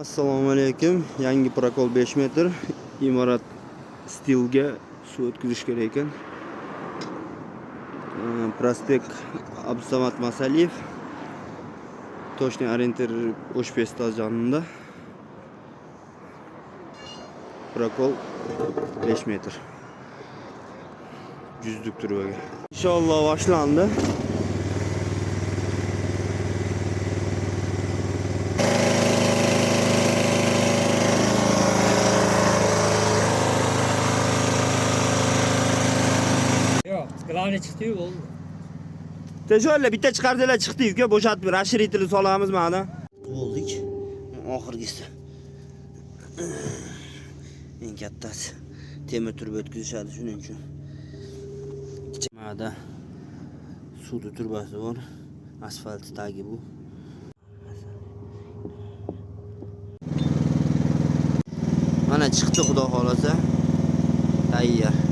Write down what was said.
Assalomu alaykum. Yangi прокол 5 metr. Imorat stilga suv o'tkazish kerak ekan. Prospekt Abdusamad Masaliyev. Точный ориентир O'shpes stadionida. Прокол 5 metr. Yuzlik trubaga. Inshaalloh boshlandi. Yo'q, главный chiqdi-yu bo'ldi. Tejolla bitta chiqardilar chiqdi uka, bo'shatib расширитель solamiz mana. Bo'ldik. Oxirgisi. Eng kattasi. Temir truba o'tkazishadi shuning uchun. Mana suvni trubasi bor. Asfalt tagi bu. Mana chiqdi, xudo xolasa. Tayyor.